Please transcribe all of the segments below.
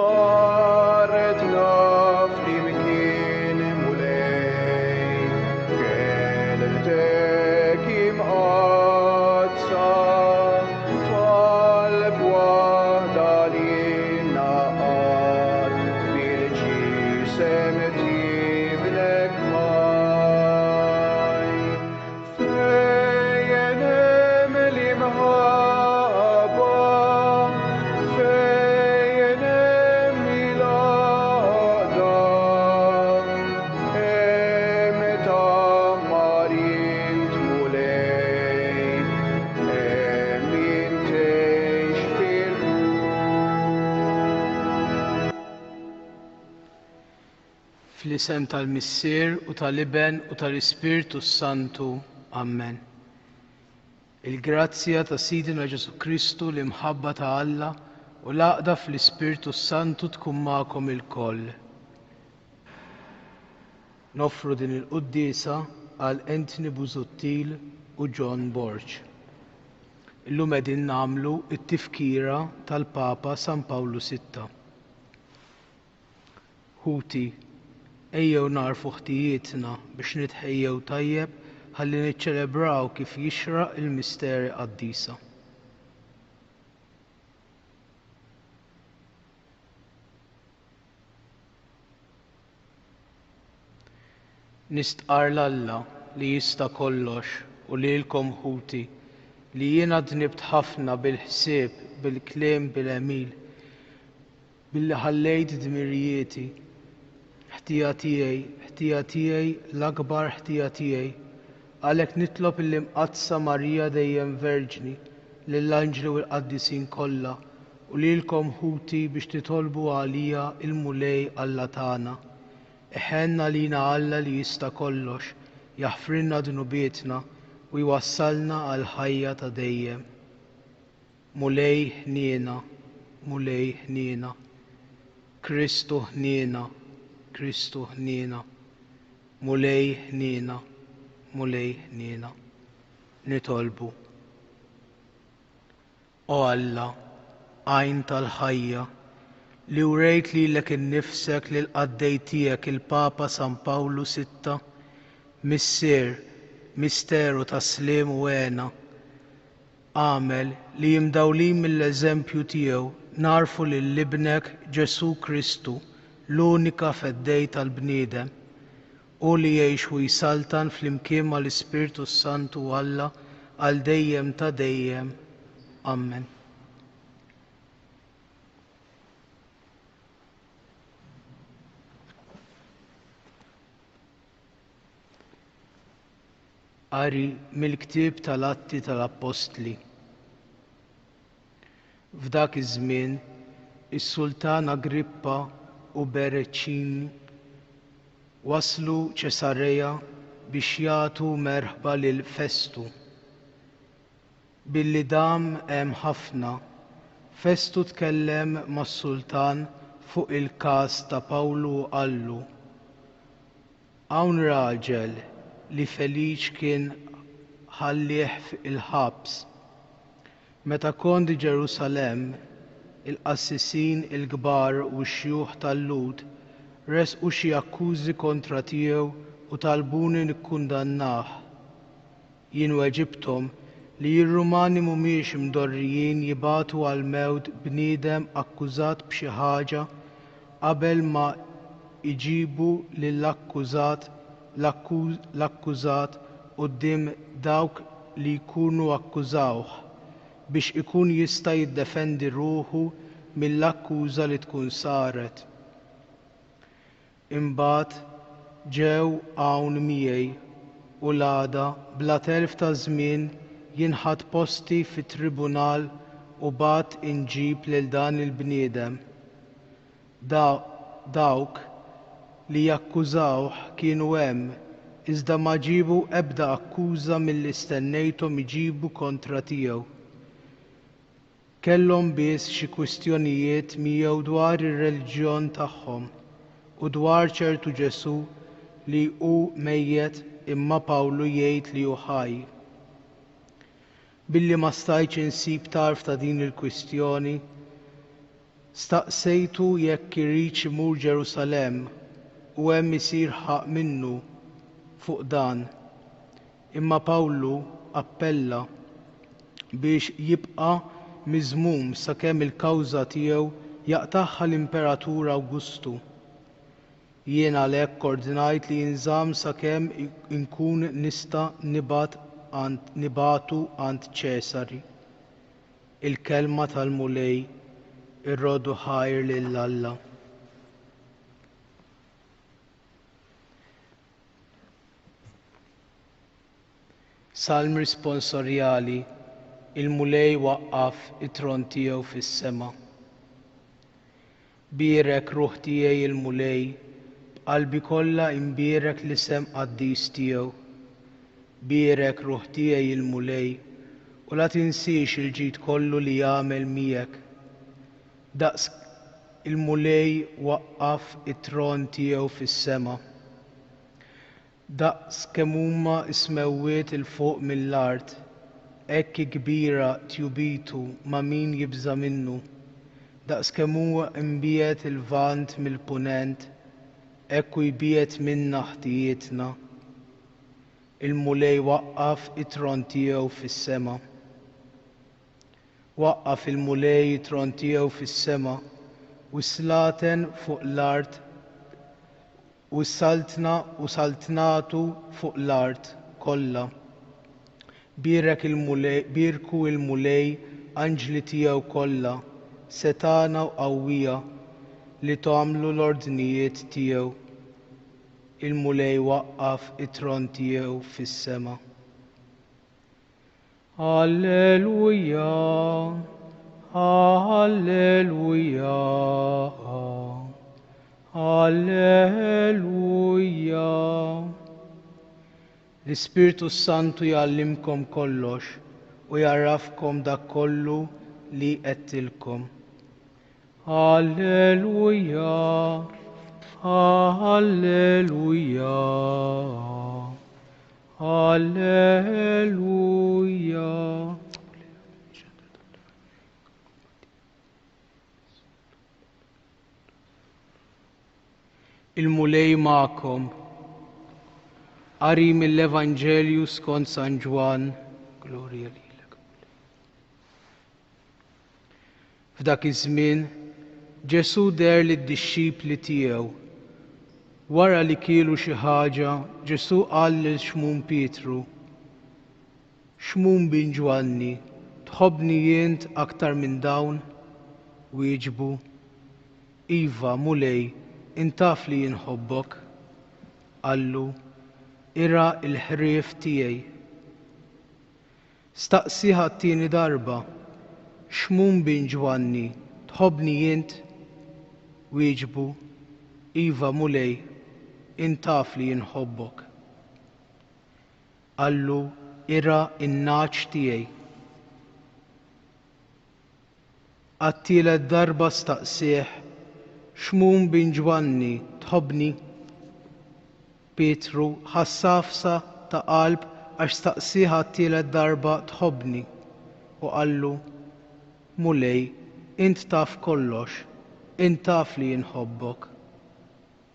Tqarredna flimkien Mulej, kelmtek imqaddsa, talb waħda li naqgħad bil-ġisem t'ibnek ħaj. Fejn hemm l-imħabba, fejn hemm il-għaqda, hemm tgħammar int Mulej, hemm int tgħix fil-qlub. Fl-isem tal-Missier u tal-Iben u tal-Ispirtu s-Santu. Ammen. Il-grazzja ta' Sidna Ġesù Kristu, l-imħabba ta' Alla u l-għaqda fl-Ispirtu s-Santu tkun magħkom ilkoll. Noffru din il-quddiesa għal Anthony Busuttil u John Borg. Illum qegħdin nagħmlu t-tifkira tal-Papa San Pawlu Sitta. Ħuti, ejjew nagħrfu ħtijietna biex nitħejjew tajjeb ħalli niċċelebraw kif jixraq il-misteri qaddisa. Nistqarr 'l Alla li jista' kollox u lilkom ħuti, li jiena dnibt ħafna bil-ħsieb, bil-kliem, bil-għemil, Billi ħallejt dmirijieti. Ħtija tiegħi, ħtija tiegħi, l-akbar ħtija tiegħi. Għalhekk nitlob lill-Imqaddsa Marija dejjem Verġni, lill-anġli u l-qaddisin kollha, u lilkom ħuti biex titolbu għalija il-Mulej Alla tagħna. Iħenn għalina Alla li jista' kollox, jaħfrilna dnubietna u jwassalna għall-ħajja ta' dejjem. Mulej ħniena, Mulej ħniena. Kristu ħniena, Kristu ħniena. Mulej ħniena, Mulej ħniena. Nitolbu. O Alla, għajn tal-ħajja, li wrejt lilek innifsek lill-qaddej tiegħek il-Papa San Pawlu Sitta, Missier, misteru ta' sliem u hena, Agħmel li imdawlin mill-eżempju tiegħu nagħrfu lil Ibnek Ġesù Kristu, l-unika Feddej tal-bniedem. Hu li jgħix u jsaltan flimkien mal-Ispirtu s-Santu Alla għal dejjem ta' dejjem. Ammen. Qari mill-Ktieb tal-Atti tal-Appostli. F'dak iż-żmien, is-sultan Agrippa u Bereċini waslu Ċesareja biex jagħtu merħba lil Festu. Billi dam hemm ħafna, Festu tkellem mas-sultan fuq il-każ ta' Pawlu u qallu, Hawn raġel li Feliċ kien ħallieh il-ħabs. Meta kont Ġerusalemm, il-qassisin il-kbar u x-xjuħ tal-Lhud ressqu xi akkużi kontra tiegħu u talbuni nikkundannah. Jien weġibthom li r-Rumani mhumiex imdorrijin jibagħtu għall-mewt bniedem akkużat b'xi ħaġa qabel ma jġibu lill-akkużat l-akkużat quddiem dawk li jkunu akkużawh biex ikun jista' jiddefendi ruħu mill-akkuża li tkun saret. Imbagħad ġew hawn miegħi u l-għada bla telf ta' żmien jien ħadt posti fit-tribunal u bgħatt inġib lil dan il-bniedem. Da, dawk li jakkużawh kienu hemm, iżda ma ġiebu ebda akkuża milli stennejthom iġibu kontra tiegħu. Kellhom biss xi kwistjonijiet miegħu dwar ir-reliġjon tagħhom u dwar ċertu Ġesù li hu mejjet imma Pawlu jgħid li hu ħaj. Billi ma stajtx insib tarf ta' din il-kwistjoni, Staqsejtu jekk iridx imur Ġerusalemm u hemm isir ħaqq minnu fuq dan. Imma Pawlu appella biex jibqa' miżmum sakemm il-kawża tiegħu jaqtagħha l-Imperatur Awgustu. Jien għalhekk ordnajt li jinżamm sakemm inkun nista' nibgħat għand nibagħtu għand Ċesari. Il-Kelma tal-Mulej, irroddu ħajr lil Alla. Salm risponsorjali, Il-Mulej waqqaf it-tron tiegħu fis-sema. Bierek, ruħ tiegħi, il-Mulej, b'qalbi kollha inbierek l-isem qaddis tiegħu. Bierek, ruħ tiegħi, il-Mulej, u la tinsiex il-ġid kollu li għamel miegħek. Daqs il-Mulej waqqaf it-tron tiegħu fis-sema. Daqs kemm huma s-smewwiet 'il fuq mill-art, hekk hi kbira tjubitu ma' min jibża' minnu. Daqs kemm huwa mbiegħed il-Lvant mill-Punent, hekk hu jbiegħed minna ħtijietna. Il-Mulej waqqaf it-tron tiegħu fis-sema. Waqqaf il-Mulej it-tron tiegħu fis-sema, u s-slaten fuq l-art u s-saltna u saltnatu fuq l-art kollha. Bierek il-Mulej, bierku l-Mulej, anġli tiegħu kollha, setgħana u qawwija, li tagħmlu l-ordnijiet tiegħu. Il-Mulej waqqaf it-tron tiegħu fis-sema. Alleluja, Alleluja, Alleluja. L-Ispirtu s-Santu jgħallimkom kollox u jgħarrafkom dak kollu li għedtilkom. Alleluja, Alleluja. Alleluja. Il-Mulej magħkom. Qari mill-Evanġelju skont San Ġwann. Glorja lilek. F'dak iż-żmien, Ġesù deher lid-dixxipli tiegħu. Wara li kielu xi ħaġa, Ġesù qal lil Xmun Pietru, Xmun bin Ġwanni, tħobbni int aktar minn dawn? Wieġbu, Iva, Mulej, int taf li jien nħobbok. Qallu, Irgħa l-ħrief tiegħi. Staqsieh għat-tieni darba, Xmun bin Ġwanni, tħobbni int? Wieġbu, Iva, Mulej, int taf li jien nħobbok. Qallu, Irgħa n-nagħaġ tiegħi. Għat-tielet darba staqsieh, Xmun bin Ġwanni, tħobbni? Pietru ħass għafsa ta' qalb għax staqsieh għat-tielet darba tħobbni? U qallu, Mulej, int taf kollox, int taf li jien nħobbok.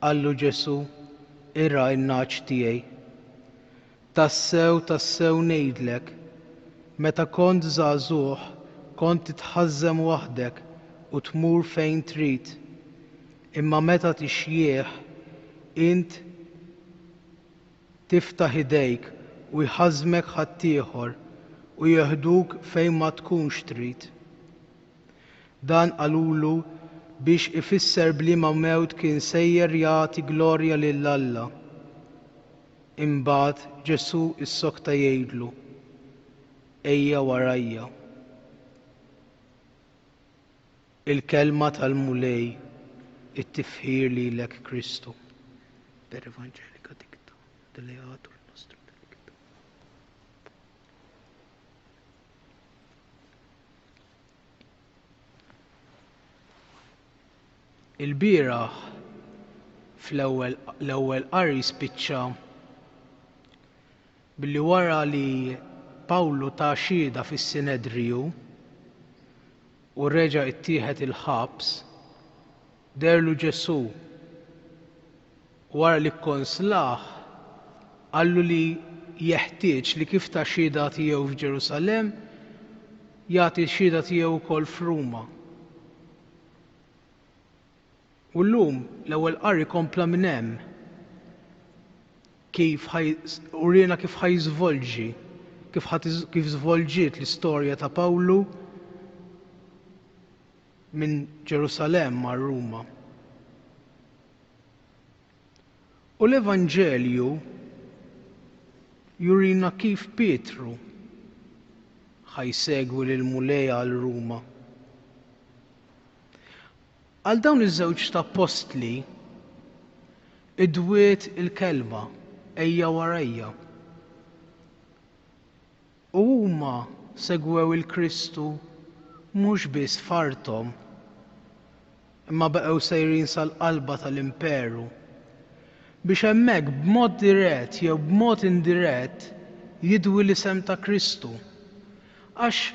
Qallu Ġesù, Irgħa n-nagħaġ tiegħi. Tassew, tassew ngħidlek, meta kont żagħżugħ kont titħażżem waħdek u tmur fejn trid, imma meta tixjieħ, int tiftaħ idejk u jħażżmek ħaddieħor u jeħduk fejn ma tkunx trid. Dan qalulu biex ifisser b'liema mewt kien sejjer jagħti glorja lil Alla. Imbagħad Ġesù ssokta jgħidlu, Ejja warajja. Il-Kelma tal-Mulej, It-tifħir lilek Kristu. Per Evangelica dicta, deleatur nostrum delicto. Ilbieraħ fl-ewwel l-ewwel qari spiċċa billi wara li Pawlu ta xhieda fis-Sinedriju u reġa' ittieħed il-ħabs. Deherlu Ġesù u wara li kkonslah, qallu li jeħtieġ li kif ta xhieda tiegħu f'Ġerusalemm, jagħti xhieda tiegħu wkoll f'Ruma. U llum l-ewwel qari kompla minn hemm kif uriena kif ħa jiżvolġi, kif kif żvolġiet l-istorja ta' Pawlu minn Ġerusalemm għal Ruma. U l-Evanġelju jurina kif Pietru ħa jsegwi lill-Mulej għal Ruma. Għal dawn iż-żewġt appostli idwiet il-kelma, Ejja warajja. U huma segwew il-Kristu mhux biss f'arthom, imma baqgħu sejrin sal-qalba tal-imperu, biex hemmhekk b'mod dirett jew b'mod indirett jidwi l-isem ta' Kristu. Għax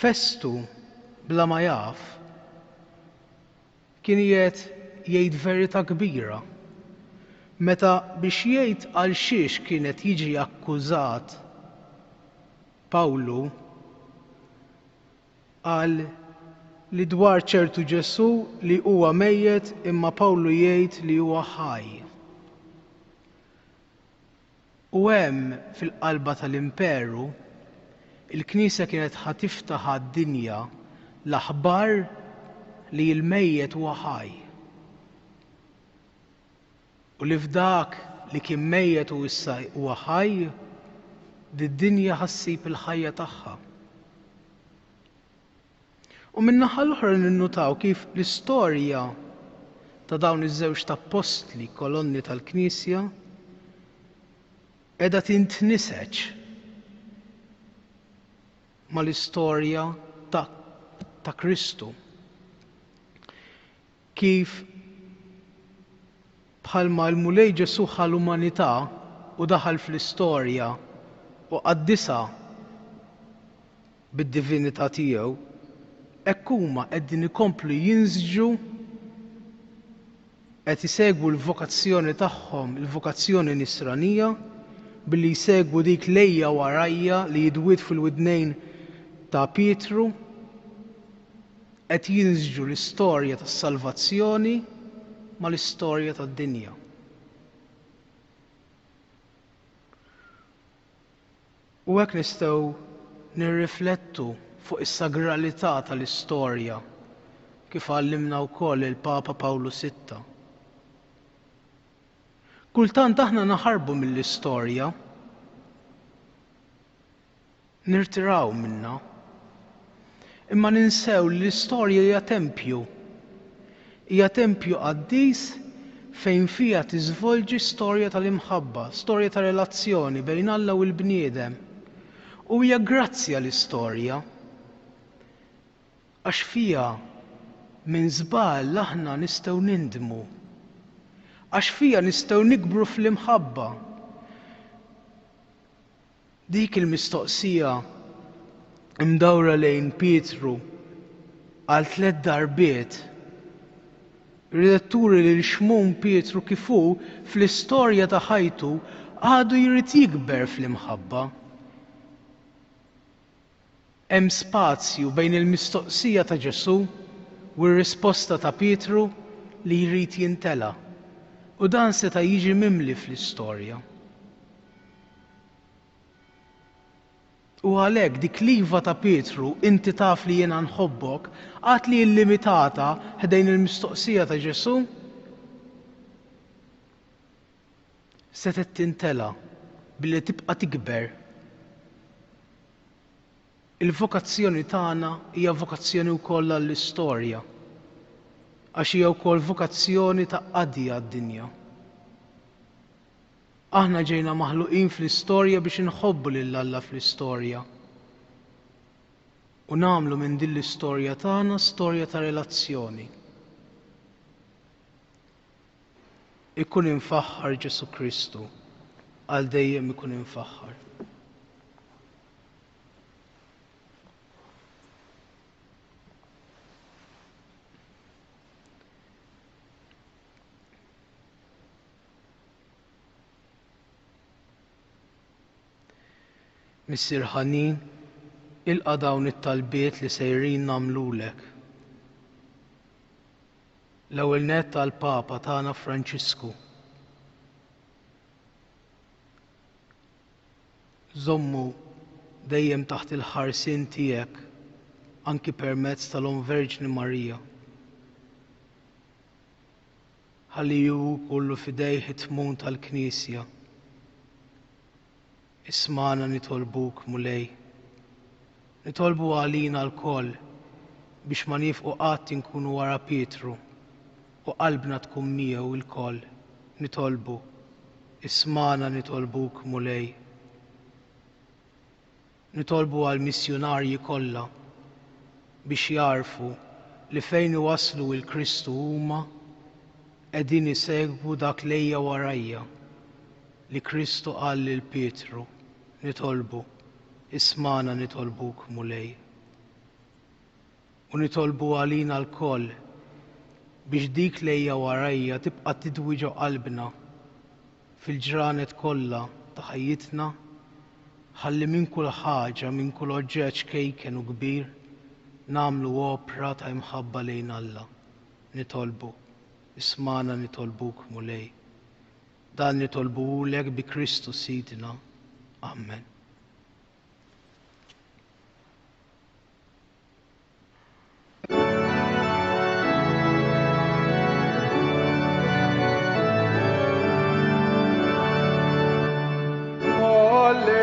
Festu, bla ma jaf, kien qiegħed jgħid verità kbira meta biex jgħid għal xiex kien qed jiġi akkużat Pawlu, qal li dwar ċertu Ġesù li huwa mejjet imma Pawlu jgħid li huwa ħaj. U hemm, fil-qalba tal-imperu, il-Knisja kienet ħa tiftaħ għad-dinja l-aħbar li l-mejjet huwa ħaj. U li f'dak li kien mejjet u issa huwa ħaj, did-dinja ħa ssib il-ħajja tagħha. U min-naħa l-oħra ninnutaw kif l-istorja ta' dawn iż-żewġt appostli kolonni tal-Knisja qiegħda tintniseġ mal-istorja ta', ta Kristu. Kif bħalma l-Mulej Ġesù ħa l-umanità u daħal fl-istorja u qaddisha bid-divinità tiegħu, hekk huma qegħdin ikomplu jinsġu qed isegwu l-vokazzjoni tagħhom, il-vokazzjoni nisranija, billi jsegwu dik l-ejja warajja li jidwiet fil-widnejn ta' Pietru, qed jinsġu l-istorja tas-salvazzjoni mal-istorja tad-dinja. U hekk nistgħu nirriflettu fuq is-sagralità tal-istorja kif għallimna wkoll il-Papa Pawlu Sitta. Kultant aħna naħarbu mill-istorja, Nirtiraw minnha. Imma ninsew li l-istorja hija tempju. Hija tempju qaddis fejn fiha tiżvolġi storja tal-imħabba, storja ta' relazzjoni bejn Alla u l-bniedem. U hija grazzja l-istorja. Għax fiha minn żball aħna nistgħu nindmu. Għax fiha nistgħu nikbru fl-imħabba. Dik il-mistoqsija mdawra lejn Pietru għal tlett darbiet riedet turi lil Xmun Pietru kif hu fl-istorja ta' ħajtu għadu jrid jikber fl-imħabba. Hemm spazju bejn il-mistoqsija ta' Ġesù u r-risposta ta' Pietru li jrid jintela', u dan seta' jiġi mimli fl-istorja. U għalhekk dik l-iva ta' Pietru, inti taf li jiena nħobbok, għad li illimitata ħdejn il-mistoqsija ta' Ġesù, setgħet tintela' billi tibqa' tikber. Il-vokazzjoni tagħna hija vokazzjoni wkoll għall-istorja, għax hija wkoll vokazzjoni ta' qadi għad-dinja. Aħna ġejna maħluqin fl-istorja biex inħobbu lil Alla fl-istorja u nagħmlu minn din l-istorja tagħna storja ta' relazzjoni. Ikun imfaħħar Ġesù Kristu, għal dejjem ikun imfaħħar. Missier ħanin, ilqa' dawn it-talbiet li sejrin nagħmlulek. L-ewwel nett għall-Papa tagħna Franġisku. Żommu dejjem taħt il-ħarsien tiegħek anki permezz tal-Omm Verġni Marija. Ħalli hu jkollu f'idejh it-tmun tal-Knisja. Ismagħna nitolbuk, Mulej. Nitolbu għalina lkoll biex ma niefqu qatt inkunu wara Pietru u qalbna tkun miegħu lkoll. Nitolbu. Ismagħna nitolbuk, Mulej. Nitolbu għall-missjunarji kollha biex jagħrfu li fejn iwasslu 'l Kristu huma qegħdin isegwu dak l-ejja warajja li Kristu qal lil Pietru, nitolbu, ismagħna nitolbuk, Mulej. U nitolbu għalina lkoll biex dik l-ejja warajja tibqa' tidwi ġo qalbna fil-ġranet kollha ta' ħajjitna ħalli minn kull ħaġa, minn kull oġġett ċkejken u kbir, nagħmlu opra ta' imħabba lejn Alla. Nitolbu, ismagħna nitolbuk, Mulej. Dan nitolbuhulek bi Kristu Sidna. Amen.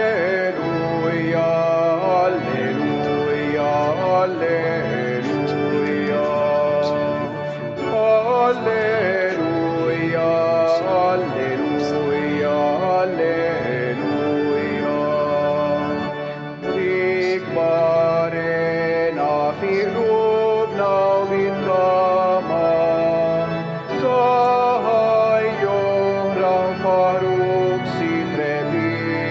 Alleluja, alleluja, alleluja. Alleluja, alleluja, alleluja. Ikbarena fi qlubna u bit-tama ta' ħajja oħra nfaħruk Sid rebbieħ.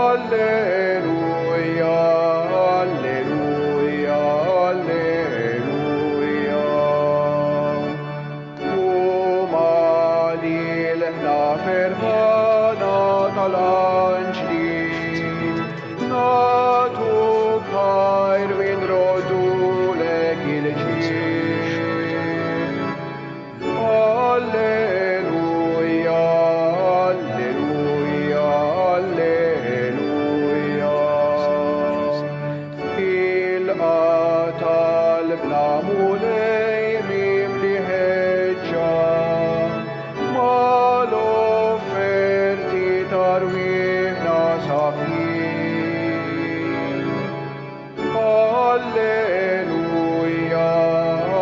Alleluja, alleluja, alleluja. Qum għalilna ferħana tal-anġli, nagħtuk ħajr u nroddulek il-ġieħ. Alleluja, alleluja, alleluja. Ilqa' talbna Mulej mimli ħeġġa, mal-offerti ta' rwieħna safjin. Alleluja,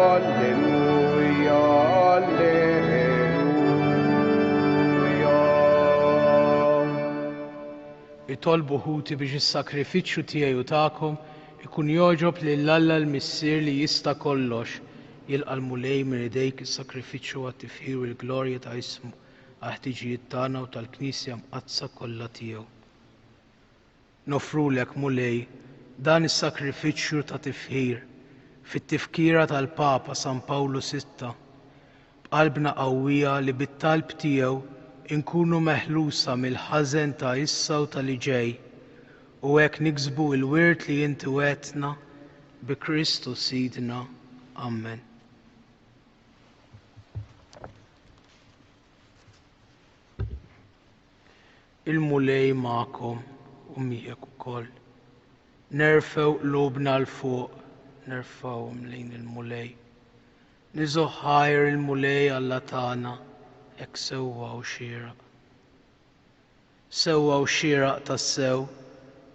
alleluja, alleluja. Itolbu ħuti biex is-sakrifiċċju tiegħi u tagħkom ikun jogħġob lil Alla l-Missier li jista' kollox. Jilqa' l-Mulej minn idejk is-sakrifiċċju għat-tifħir u l-glorja ta' ismu, għall-ħtiġijiet tagħna u tal-Knisja mqaddsa kollha tiegħu. Noffrulek, Mulej, dan is-sakrifiċċju ta' tifħir fit-tifkira tal-Papa San Pawlu Sitta, b'qalbna qawwija li bit-talb tiegħu nkunu meħlusa mill-ħażen ta' issa u ta' li ġej, u hekk niksbu l-wirt li inti wegħdtna bi Kristu Sidna. Amen. Il-Mulej magħkom u miegħek ukoll. Nerfgħu qlubna 'l fuq, nerfgħuhom lejn il-Mulej. Niżgħu ħajr il-Mulej Alla tagħna, hekk sewwa u xieraq. Sewwa u xieraq tassew,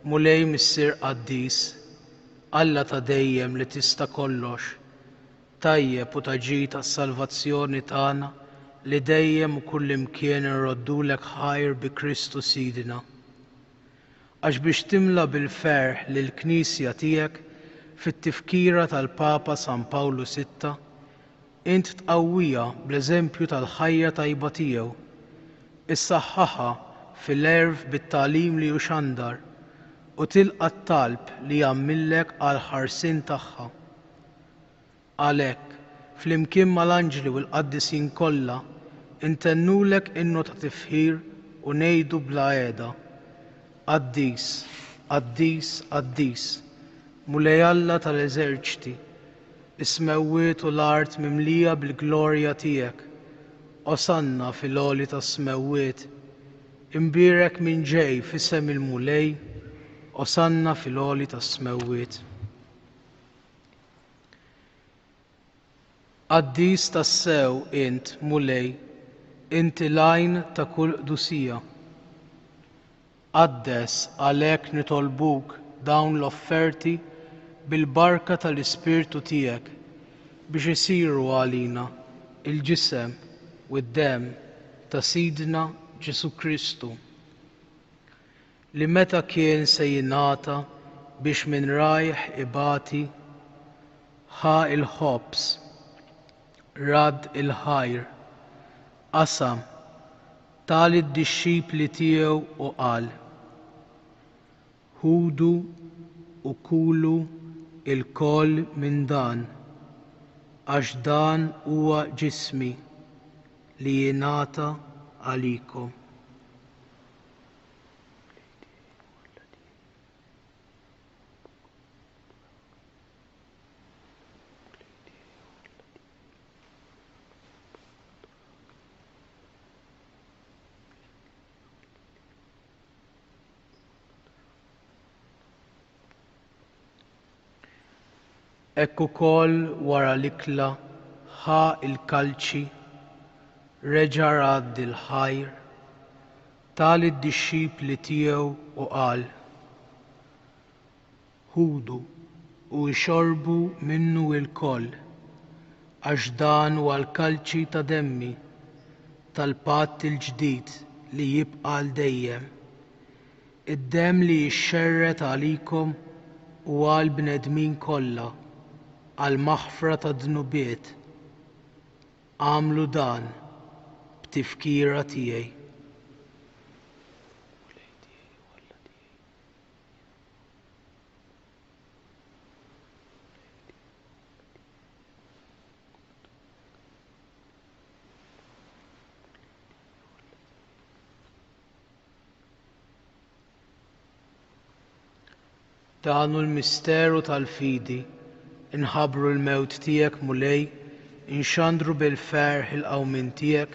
Mulej Missier Qaddis, Alla ta' dejjem li tista' kollox, tajjeb u ta' ġid għas-salvazzjoni tagħna li dejjem u kullimkien inroddulek ħajr bi Kristu Sidna. Għax biex timla bil-ferħ lill-Knisja tiegħek fit-tifkira tal-Papa San Pawlu Sitta, int tqawwiha bl-eżempju tal-ħajja tajba tiegħu, issaħħaħha fil-għerf bit-tagħlim li hu xandar, u tilqa' t-talb li jagħmillek għall-ħarsien tagħha. Għalhekk, flimkien mal-anġli u l-qaddisin kollha, intennulek innu ta' tifħir u ngħidu bla heda, Qaddis, qaddis, qaddis, Mulej Alla tal-eżerċti, is-smewwiet u l-art mimlija bil-glorja tiegħek. Osanna fil-għoli tas-smewwiet. Imbierek min ġej f'isem il-Mulej, Osanna fil-għoli tas-smewwiet. Qaddis tassew int, Mulej, inti l-għajn ta' kull qdusija. Qaddes għalhekk nitolbuk dawn l-offerti bil-barka tal-Ispirtu tiegħek biex isiru għalina l-ġisem u d-demm ta' Sidna Ġesù Kristu, li meta kien se jingħata biex minn rajh ibati, ħa l-ħobż, radd il-ħajr, qasam, ta lid-dixxipli tiegħu u qal, Ħudu u kulu lkoll minn dan, għax dan huwa ġismi li jingħata għalikom. Hekk ukoll wara l-ikla ħa l-kalċi, reġa' radd il-ħajr, ta lid-dixxipli tiegħu u qal, Ħudu u ixorbu minnu ilkoll, għax dan huwa l-kalċi ta' demmi, tal-patt il-ġdid li jibqa' għal dejjem, id-demm li jixxerred għalikom u għall-bnedmin kollha għall-maħfra tad-dnubiet. Agħmlu dan b'tifkira tiegħi. Dan hu l-misteru tal-fidi. Inħabbru l-mewt tiegħek, Mulej, inxandru bil-ferħ il-qawmien tiegħek,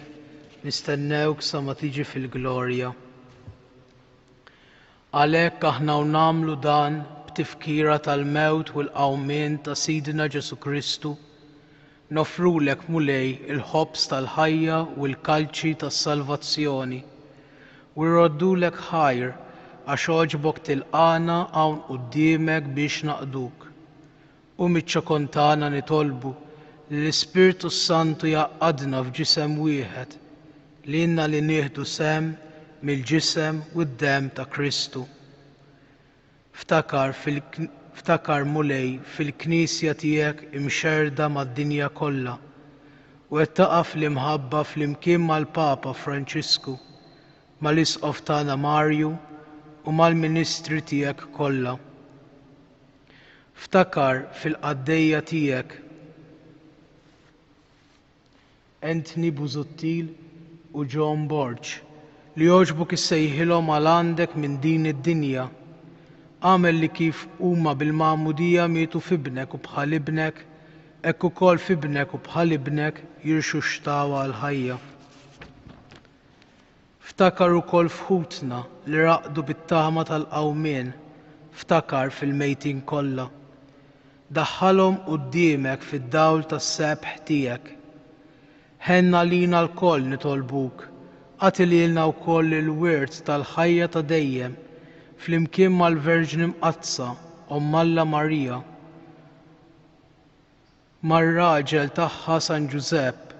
nistennewk sa ma tiġi fil-glorja. Għalhekk aħna u nagħmlu dan b'tifkira tal-mewt u l-qawmien ta' Sidna Ġesù Kristu, noffrulek, Mulej, il-ħobż tal-ħajja u l-kalċi tas-salvazzjoni, u rroddulek ħajr għax għoġbok tilqagħna hawn quddiemek biex naqduk. U miċ-ċokon tagħna nitolbu li l-Ispirtu s-Santu jgħaqqadna f'ġisem wieħed, lilna li nieħdu sehem mill-ġisem u d-demm ta' Kristu. Ftakar fil Ftakar, Mulej, fil-Knisja tiegħek imxerrda mad-dinja kollha, u wettaqha fl-imħabba flimkien mal-Papa Franġisku, mal-Isqof tagħna Marju u mal-ministri tiegħek kollha. Ftakar fil-qaddejja tiegħek Anthony Busuttil u John Borg, li għoġbok issejħilhom għal għandek minn din id-dinja. Agħmel li kif huma bil-magħmudija mietu f'Ibnek u bħal Ibnek, hekk ukoll f'Ibnek u bħal Ibnek jirxuxtaw għall-ħajja. Ftakar ukoll f'ħutna li raqdu bit-tama tal-qawmien, ftakar fil-mejtin kollha. Daħħalhom quddiemek fid-dawl tas-sebħ tiegħek. Ħenn għalina lkoll nitolbuk, agħti lilna wkoll il-wirt tal-ħajja ta' dejjem, flimkien mal-Verġni Mqaddsa, Omm Alla Marija, mar-raġel tagħha San Ġużepp,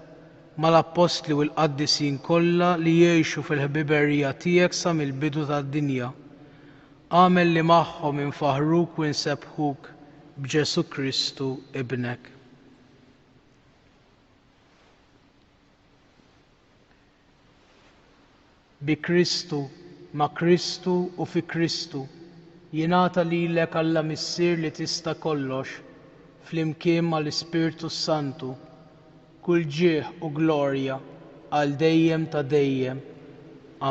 mal-Appostli u l-qaddisin kollha li jgħixu fil-ħbiberija tiegħek sa mill-bidu tad-dinja. Agħmel li magħhom infaħħruk u nsebbħuk b'Ġesù Kristu Ibnek. Bi Kristu, ma' Kristu u fi Kristu, jingħata lilek Alla Missier li tista' kollox, flimkien mal-Ispirtu s-Santu, kull ġieħ u glorja għal dejjem ta' dejjem.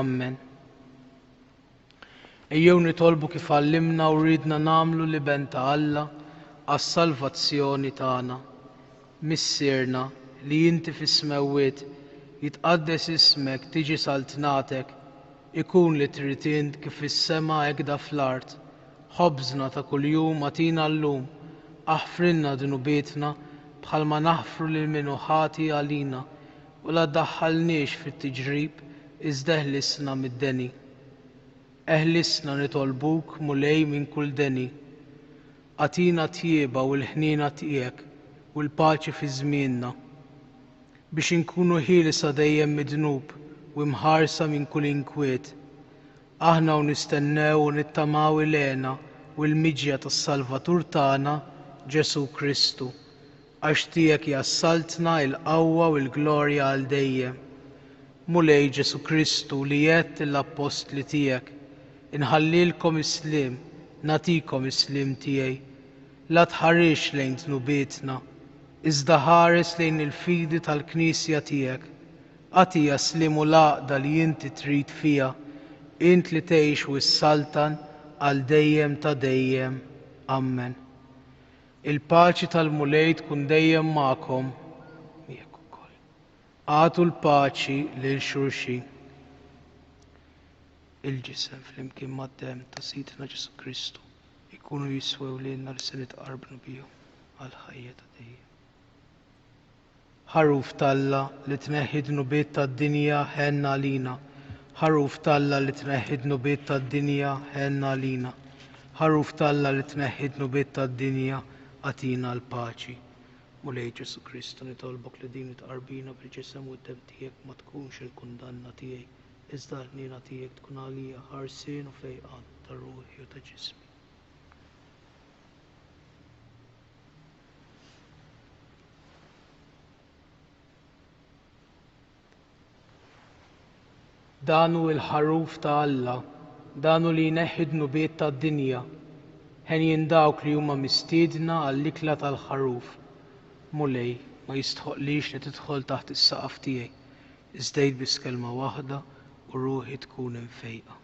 Ammen. Ejjew nitolbu kif għallimna u riedna nagħmlu l-Iben ta' Alla għas-salvazzjoni tagħna. Missierna, li inti fis-smewwiet, jitqaddes ismek, tiġi saltnatek, ikun li trid int kif fis-sema hekda fl-art. Ħobżna ta' kuljum agħtina llum. Aħfrilna dnubietna bħalma naħfru lil min hu ħati għalina, u la ddaħħalniex fit-tiġrib, iżda eħlisna mid-deni. Eħlisna nitolbuk, Mulej, minn kull deni. Agħtina t-tjieba u l-ħniena tiegħek u l-paċi fi żmienna, biex inkunu ħielsa dejjem mid-dnub u imħarsa minn kull inkwiet, aħna u nistennew u nittamaw il-hena u l-miġja tas-Salvatur tagħna, Ġesù Kristu. Għax tiegħek hija s-saltna, il-qawwa u l-glorja għal dejjem. Mulej Ġesù Kristu li għedt lill-appostli tiegħek, Inħallilkom is-sliem, nagħtikom is-sliem tiegħi. La tħarisx lejn dnubietna, iżda ħares lejn il-fidi tal-Knisja tiegħek. Agħtiha s-sliem u l-għaqda li inti trid fiha, int li tgħix u ssaltan għal dejjem ta' dejjem. Ammen. Il-paċi tal-Mulej tkun dejjem magħkom. Miegħek ukoll. Agħtu l-paċi lil xulxin. Il-ġisem flimkien mad-demm ta' Sidna Ġesù Kristu jkunu jiswew lilna li se nitqarbnu bihom għall-ħajja ta' dejjem. Ħaruf t'Alla li tneħħi d-dnubiet tad-dinja, ħenn għalina. Ħaruf t'Alla li tneħħi d-dnubiet tad-dinja, ħenn għalina. Ħaruf t'Alla li tneħħi d-dnubiet tad-dinja, agħtina l-paċi. Mulej Ġesù Kristu, nitolbok li din it-tqarbina bil-ġisem u d-demm tiegħek ma tkunx il-kundanna tiegħi, iżda l-ħniena tiegħek tkun għalija ħarsien u fejqan ta' ruħi u ta' ġismi. Dan hu l-Ħaruf ta' Alla, dan hu li jneħħi d-dnubiet tad-dinja. Henjin dawk li huma mistiedna għall-ikla tal-Ħaruf. Mulej, ma jistħoqqlix li tidħol taħt is-saqaf tiegħi, iżda għid biss kelma waħda u ruħi tkun imfejqa.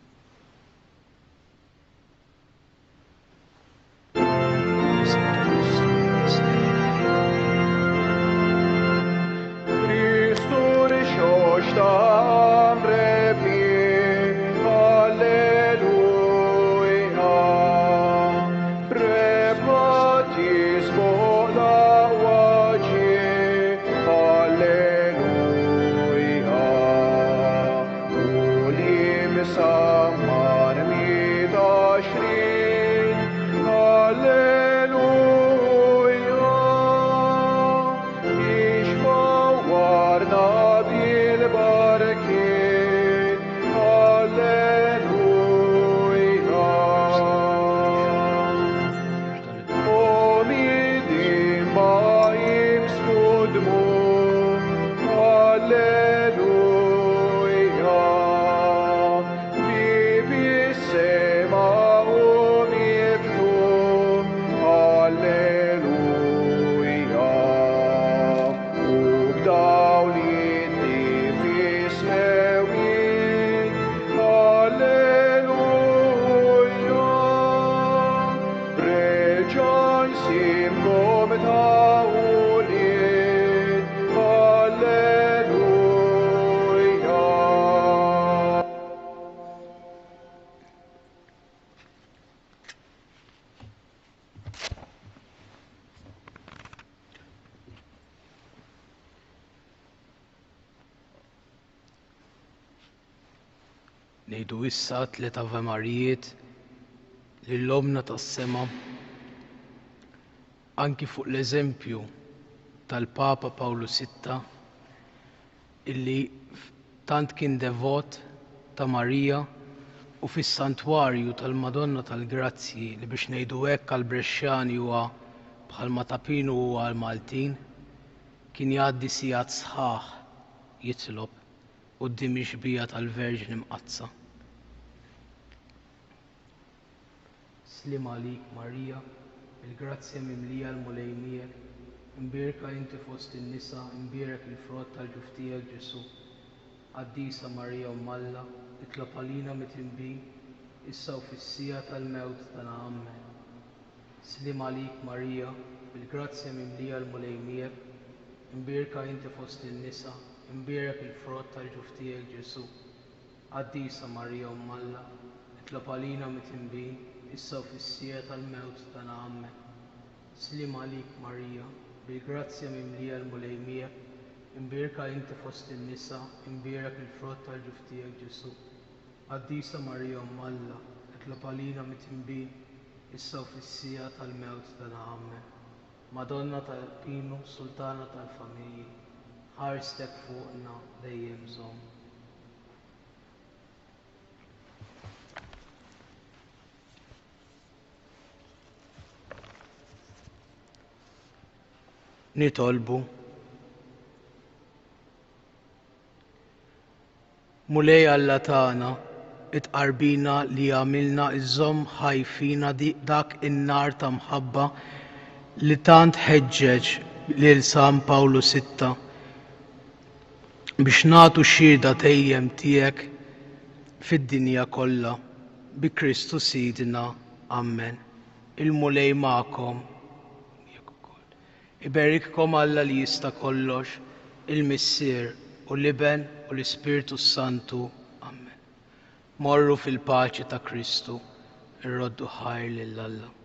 Ngħidu issa tliet Ave Marijiet lil Ommna tas-Sema anki fuq l-eżempju tal-Papa Pawlu Sitta illi tant kien devot ta' Marija u fis-santwarju tal-Madonna tal-Grazzji li biex ngħidu hekk għall-Brexxani huwa bħalma Ta' Pinu huwa għall-Maltin, kien jgħaddi sigħat sħaħ jitlob quddiem ix-xbieha tal-Verġni Mqaddsa. Sliem għalik Marija, bil-grazzja mimlija l-Mulej miegħek, imbierka inti fost in-nisa, imbierek il-frott tal-ġuf tiegħek Ġesù. Qaddisa Marija Omm Alla, itlob għalina midinbin. Issa u fis-siegħa tal-mewt tagħna. Ammen. Sliem għalik Marija, bil-grazzja mimlija l-Mulej miegħek, imbierka inti fost in-nisa, imbierek il-frott tal-ġuf tiegħek Ġesù. Qaddisa Marija Omm Alla, itlob għalina mitinbin, issa u fis-siegħa tal-mewt tagħna. Ammen. Sliem għalik Marija, bil-grazzja mimlija l-Mulej miegħek, imbierka inti fost in-nisa, imbierek il-frott tal-ġuf tiegħek Ġesù. Qaddisa Marija Omm Alla, itlob għalina mitinbin, issa u fis-siegħa tal-mewt tagħna. Ammen. Madonna tal-Pinu, Sultana tal-familji, ħarstek fuqna dejjem żomm. Nitolbu. Mulej Alla tagħna, it-tqarbina li għamilna iżżomm ħaj fina dak in-nar ta' mħabba li tant ħeġġeġ lil San Pawlu Sitta biex nagħtu xhieda dejjem tiegħek fid-dinja kollha. Bi Kristu Sidna. Ammen. Il-Mulej magħkom. Iberikkom Alla li jista' kollox, il-Missier, u l-Iben, u l-Ispirtu s-Santu. Ammen. Morru fil-paċi ta' Kristu, irroddu ħajr lil Alla.